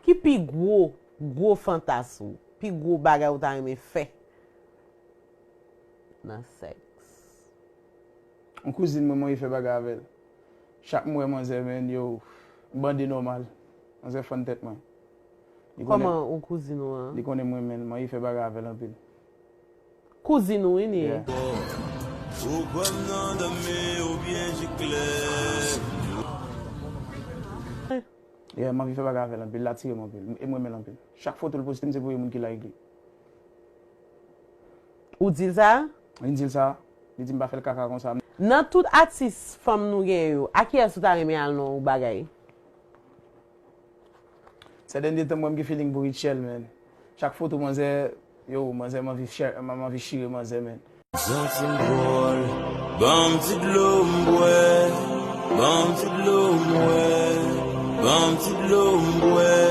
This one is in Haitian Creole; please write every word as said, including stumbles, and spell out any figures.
Ki pi gwo, gwo fantas ou? Pi gwo bagay ou ta renmen fè nan sèks? Yon kouzin mwen, m anvi fè bagay avè l. Chak m wè manzè, men yo, m bande nòmal. Manzè fann tèt mwen. Li konnen, Kòman ou kouzin ou an? Li konnen m renmen l, m anvi fè bagay avè l anpil. Kouzin ou wi li ye. Yeah. Ou kwè m nan dòmi oubyen je klè? Yeah, m anvi fè bagay avè l anpil, l atire m anpil, e m renmen l anpil. Chak foto l poste m, se premye moun ki like li. Ou di l sa? Li di l sa, li di m pa fè l kaka konsa. Nan tout atis fanm nou gen yo, a kiyès ou ta renmen al nan yon bagay? Sè dènye tan m wè m gen feeling pou Rutshelle, man. Chak foto manzè, yo, manzè m anvi share, m anvi chire manzè, man. Santi m dwòl, ban m ti dlo m bwè, ban m ti dlo m bwè, ban m ti dlo m bwè.